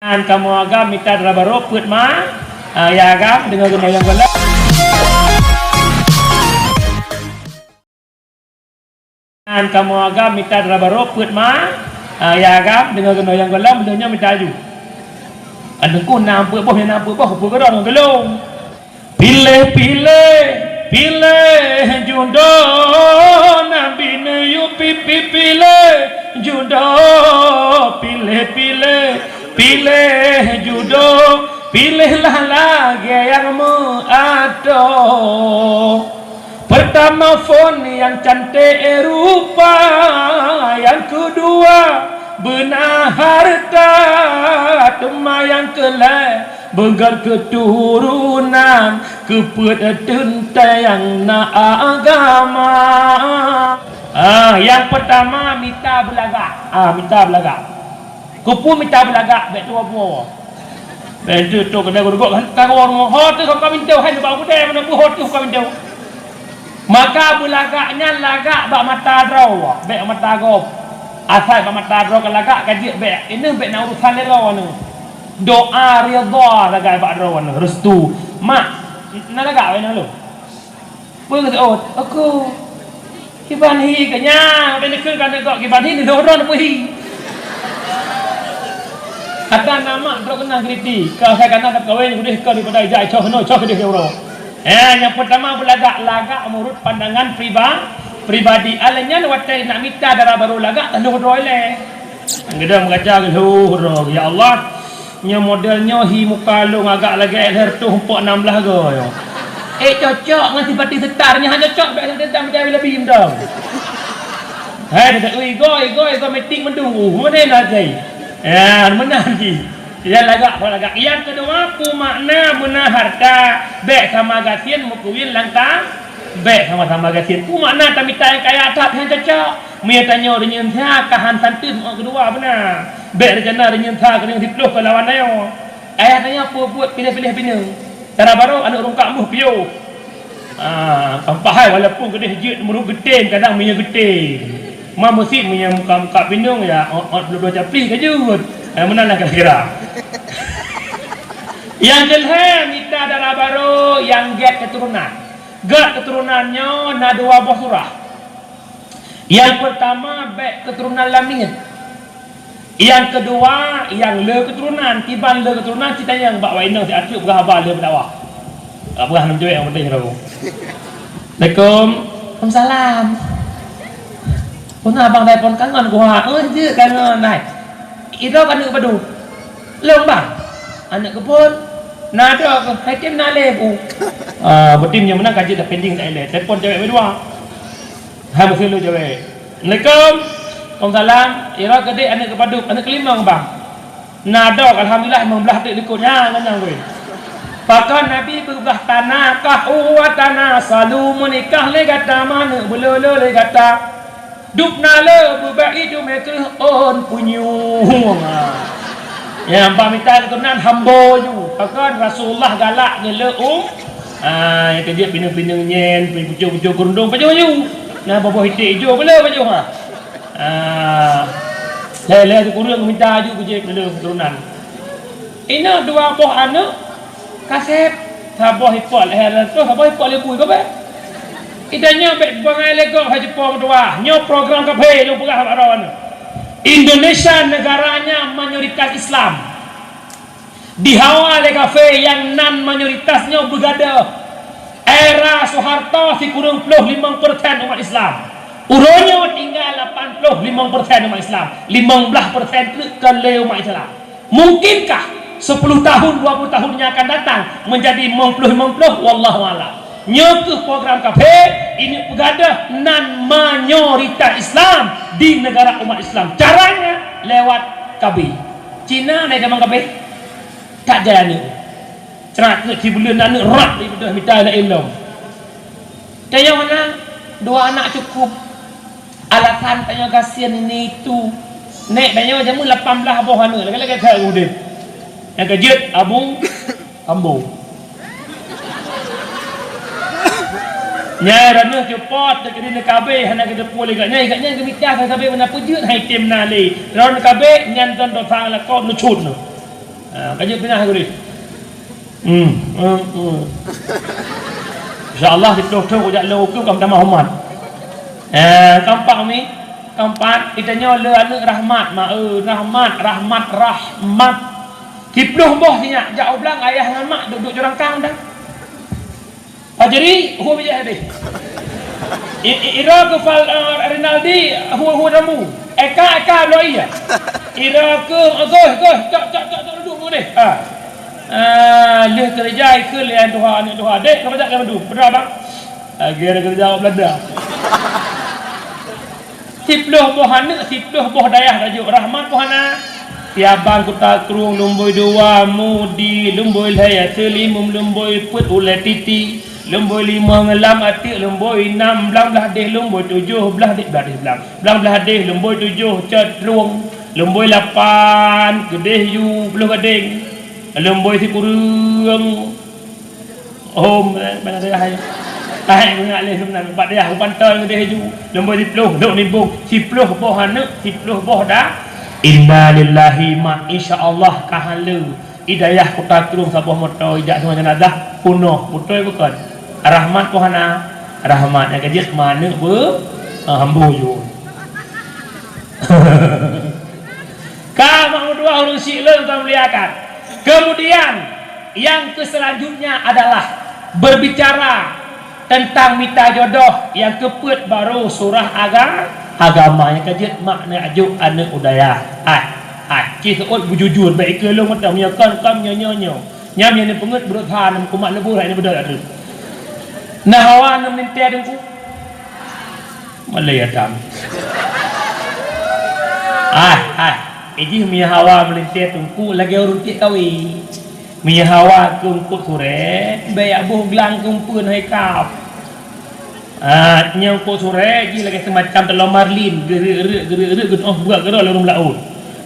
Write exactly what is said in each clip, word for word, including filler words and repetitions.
Nyan kamoe agam mita dara barô peuet ma, ah, ya agam deungoe keunoe nyang gohlom. Nyan kamoe agam mita dara barô peuet ma, ah, ya agam deungoe keunoe nyang gohlom, lheueh nyoe mita aju. Aneuk ku na peuet boh, na peuet boh, peuet gohlom ngon geulong. Piléh, piléh, piléh judoe, Nabi neuyue pi-, pi-, piléh judoe, piléh, piléh, piléh judoe, piléhlah lagée nyang meuadoe. Peurtama phon nyang canték rupa, nyang keudua beuna hareuta, teuma nyang keulhée beugét keuturonan, keupeuet teuntée nyang na agama. Ah, nyang peurtama mita beulagak. Ah, mita beulagak. Keupeue mita beulagak, bék tuwoe buwoe. Bék teuh, teuh keudéh geurugoe kan, ka geuwoe rumoh, ho teuh ka mintoe, hai nibak gudée, meunan beuh ho teuh ka mintoe. Maka beulagak nyan lagak bak mata droe, bék mata gob. Asai bak mata droe ka lagak, ka jeuet bék. Ineuh bék na urusan lé droe nyoe. Doa ridha lagak bak droe nyoe, restu. Mak, na lagak wéh nyoe lôn. Peue geuseuôt? Aku. Kiban hi keu nyan, watée neukheun ka neugok kiban hi, neulheueh droe neupeuhi. Ata na mak droe keunong kritik, ka asai kana ka kawén udeh ka daripada ijak icoh keunoe, coh keudeh uroe. Eh, nyang peurtama beulagak, lagak meunurot pandangan priba-, pribadi. Alèh nyan watée nak mita dara barô lagak, teuh lheueh droe ilée. Geudong meukaca geulheueh droe, ya Allah. Nyoe model nyoe hi muka lôn agak lagée lhèe reutôh mpok nam blah goe nyoe. Eh, cocok ngon sifati seutar nyoe, hana cocok bék ngon teuntang meujaweueb leubeh mantong. Hai, ui, igoe, igoe, igoe meeting meudung, uh, meunan lagée. Ya, meunan jih. Ya, lagak, lagak. Nyang keudua, peue makna beuna hareuta, bék sama gasien meukeuwien lam ta-, bék sama-sama gasien. Peue makna tamita nyang kaya that, nyan cocok. Meunyoe tanyoe reunyeun sa ka han santeuet meu'oh keudua beuna. Bék rencana reunyeun sa keuneuk siploh keu lawan tanyoe. Ayah tanyoe peue buet piléh-piléh bineung. Dara barô aneuk rungkak meuh piôh. Ah, kampahai walaupun keudeh jeuet meureuh geutem, kadang meunyoe geutem. Ma meusit meunyoe muka-muka bineung ya, ot, ot bloe-bloe capli ka jeuet. Eh, meunan lah kira-kira. Nyang keulhèe mita dara barô nyang gét keuturonan. Gét keuturonan nyoe na dua boh surah. Nyang peurtama, bék keuturonan lamiet. Nyang keudua, nyang le keuturonan. Kiban le keuturonan, cit tanyong bak wak inong siat teuk peugah haba le meudakwah. Ka peugah nam cuek nyang penting tu. Assalamualaikum. Waalaikumsalam. Peue na abang telepon kangen kuha? Oh, jeuet kangen, hai. Idroe ka aneuk padub? Lôn bang. Aneuk keuphon? Na droe keuh? Hai tem na lé bu. Ah, beutem nyang meunan ka jeuet dah pending dak ilée. Telepon cewek meuh dua. Hai meuseuleu cewek. Assalamualaikum. Waalaikumsalam. Idroe keudeh aneuk keupadub? Aneuk keulimong bang. Na droe, alhamdulillah, limong blaih teuk likot nyan ngon nyang wéh. Pakon Nabi peugah tanakahu wa tanasalu, meunikah lé gata, meuaneuk beulolo lé gata. Dub na le beubak ié dumé kreueh ôn punyueng. Nyang bak mita keuturonan hambo ju. Pakon Rasulullah galak geuleu um. Ah, nyang keujeuet pineung-pineung nyen, pucok-pucok keurundong pajoh ju. Nah, boh-boh iték ijo beuleu pajoh ha. Ah. Lé-lé sikureueng mita ju keujeuet geuleu keuturonan. Inoe dua boh aneuk kaseb, saboh ipok lhèe reutôh, saboh ipok lhèe bui, ka bék. Ida nyoe bék bangai lé gob hai cupo meutuwah. Nyoe program kafé lôn peugah bak droeneuh. Indonesia negaranya mayoritas Islam. Dihawa lé kafé nyang nan mayoritas nyoe beugadôh. Era Soeharto sikureueng ploh limong persen umat Islam. Uroe nyoe tinggai lapan ploh limong persen umat Islam. Limong blaih persen treuk kon lé umat Islam. Mungkinkah sepuluh tahun, dua puluh tahun yang akan datang menjadi limong ploh limong ploh? Wallahu a'lam. Nyoe keuh program kafé, ini peugadôh nan mayoritas Islam di negara umat Islam. Caranya lewat K B. Cina naik zaman K B. Tak jai aneuk. Cerak keuh sibuleuen aneuk rak di beudôh mita laén lom. Tanyoe hana, dua anak cukup. Alasan tanyoe gasien ini itu. Nek tanyoe jameun lapan blaih boh aneuk, lagèe-lagèe that udép. Nyang keujeuet Abu Ambo. Nyang raneuh ceupot teukeudi neukabé hana geuteupeue lé gobnyan, gobnyan geumita sabe-sabe meunan peujeuet hai tem na lé. Droeneuh kabé nyan droeneuh dosa lakoe neucut neuh. Ah, ka jeuet pinah gurih. Hmm, hmm, hmm. Insya Allah, siplôh thôn kujak lôn ukeue ka meutamah umat. Eh, keumpat, Umi. Keumpat, geutanyoe le aneuk Rahmat, ma, eh, Rahmat, Rahmat, Rahmat. Siplôh boh sinyak jak u blang, ayah ngon mak duek-duek jurang kang dah. Fajri, hu bijéh deh. I, i, ira keu Fal, eh, Rinaldi, hu, hu rambu. Eka, Eka, bloe iya. Ira keu, eh, Goh, Goh, cok, cok, cok, cok, duek deh. Ah. Ah, lheueh keureuja ikheun lé ayah tuha, aneuk tuha. Dek, ka bajak ka madu. Peue, Bang? Lagèe keureuja awak Beulanda. Siplôh boh aneuk, siplôh boh dayah rajuk. Rahmat boh hana. Siabang Kuta Krueng, Lumbôi Dua, Mudi, Lumbôi Lhèe, Seulimum, Lumbôi Peuet, Ulèe Titi, Lumbôi Limong, Lam Ateuk, Lumbôi Nam, Blang Blahdeh, Lumbôi Tujoh, Blahdeh, Blahdeh Blang, Blang Blahdeh, Lumbôi Tujoh, Cot Trueng, Lumbôi Lapan, Keudeh Yu, Ploh Gadeng, Lumbôi Sikureueng, Hom, eh, bana dayah, eh. Tahe meunak lé sebenarnya. Empat dayah, Bupantoi, Keudeh Yu. Lumbôi siplôh, Lhok Nibong. Siplôh boh aneuk, siplôh boh da-, Innalillahi, mak. Insya Allah ka haleue. I dayah Kuta Krueng saboh moto ijak seumah jenazah. Punoh, beutôi bukon? Rahmat boh hana? Rahmat nyang ka jeuet ma aneuk beu-, ah, hambo ju. Ka mak meutuah ureueng syiek lôn ka muliakan. Kemudian, yang keselanjutnya adalah berbicara tentang mita jodoh, nyang keupeuet baru surah aga-, agama, nyang ka jeuet mak neujok aneuk u dayah. Hai, hai, ci seuôt beujujur, bèk ikeu lôn mantong, meunyoe kon, kon, nyoe, nyoe, nyoe. Nyan nyang neupeungeuet beureusaha, nem kumat leubeh hai neubeudôh ateueh. Nah, hawa nem lintèe teungku. Malèe Adam. Hai, hai. Ijih meunyoe hawa meulintèe teungku lagèe ureueng tiek kawé. Meunyoe hawa keu eungkôt surèe, bèk jak boh glang keu eumpeuen hai kap. Ah, nyoe eungkôt surèe jih lagèe seumacam taloe marlin, geureuek-reuek, geureuek-reuek, geutu'oh buet keudroe lé ureueng laôt.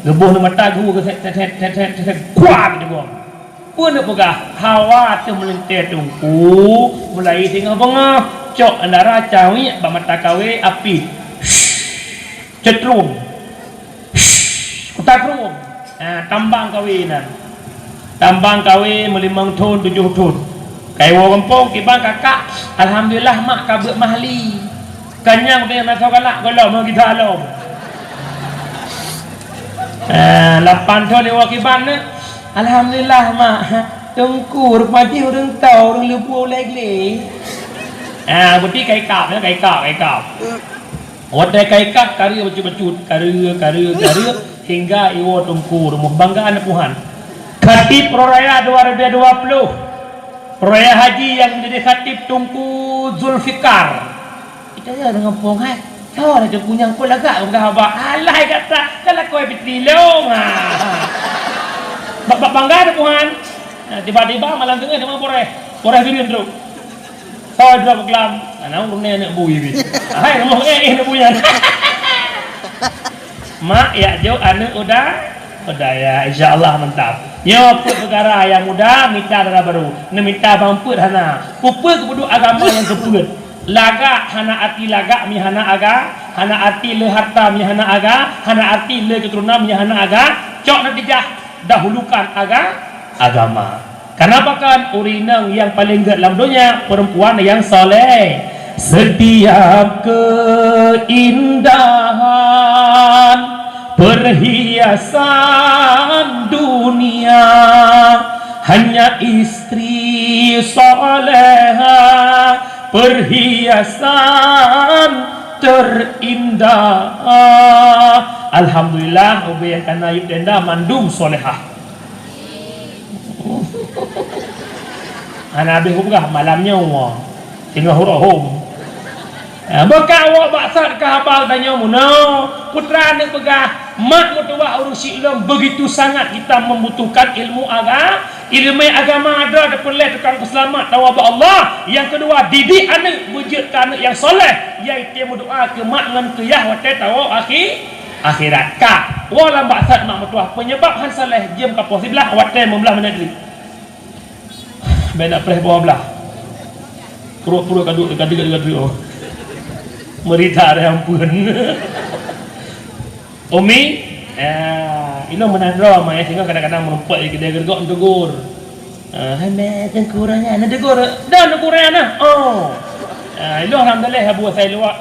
Geuboh ngon mata geuh, geuset, set, set, kuat geuh. Peue neupeugah, hawa teuh meulintèe teungku, mulai singoh beungoh, cok andara cawék bak mata kawé api. Cot Trueng. Kuta Krueng. Ha, tambang kawé nyan. Tambang kawé meulimong thôn, tujoh thôn. Ka iwoe gampông, kiban kakak, alhamdulillah mak ka beuet mahli. Kanyang bèe masa galak gohlom, gita lom. Ah, lapan thôn iwoe kiban nyan. Alhamdulillah, mak. Teungku, rupa jih ureueng tao, ureueng leubu ulèe glé. Ah, beuti ka ikab, ya, ka ikab, ka ikab. Watèe ka ikab, kareu bacut-bacut, kareu, kareu, kareu, hingga iwoe teungku rumoh bangga aneuk Tuhan. Khatib Pro Raya dua ribu dua puluh. Pro Raya Haji nyang jadi khatib Teungku Zulfikar. Ita ya deungon pong hai. Soe lah Teungku nyang kok lagak peugah haba. Alah gata, kan lakoe Fitri lôn. Ha. Bak, bak bangga aneuk Tuhan. Nah, tiba-tiba malam teungoh teuma poreh. Poreh Bireuen trok. Soe droe bak glam. Nah, ureueng nyan aneuk bui pih. Hai, rumoh eh, eh, aneuk bui nyan. Mak, jak jok aneuk u da-, u dayah, insya Allah mantap. Nyoe peuet peukara nyang muda mita dara barô, neumita bang peuet hana. Peue-peue keupeuduek agama nyang keupeuet. Lagak hana arti lagak meunyo hana aga, hana arti le harta meunyo hana aga, hana arti le keuturonan meunyo hana aga. Cok neutijah, dahulukan aga-, agama. Kenapa kan ureueng inong nyang paleng gèt lam donya perempuan nyang saleh? Setiap keindahan perhiasan dunia, hanya istri salehah perhiasan terindah. Alhamdulillah, ubé nyang kana yub tenda mandum salehah. Hana habéh kupeugah malam nyoe, singoh uroe hom. Ha, beuka awak bak that ka haba tanyoe meunoe, putra aneuk peugah, mak meutuwah ureueng syiek lôn, begitu sangat kita membutuhkan ilmu aga-, ilmu agama ada di peureulèe tukang peuseulamat tawoe bak Allah. Nyang keudua, didik aneuk beujeuet keu aneuk nyang saleh, yaitu meudoa keu mak ngon keu yah watèe tawoe akhi-, akhirat. Ka, woe lam bak that mak meutuwah, peunyeubab han saleh jeuem kapoh siblaih watèe meublaih minèt lé. Bèk na preh dua blah. Pruet-pruet kaduk, kaduk, kaduk, kaduk. Meurita deh ampeuen. Umi, ya, Ilong meunan droe mai singoh kadang-kadang meurumpok di keudè geureugok neutegur. Ah, "Hai mè, teungku ureueng nyan." Neutegur, "Dah teungku ureueng nyan nah." Oh. Ah, ilong alhamdulillah Abu Asai luwa.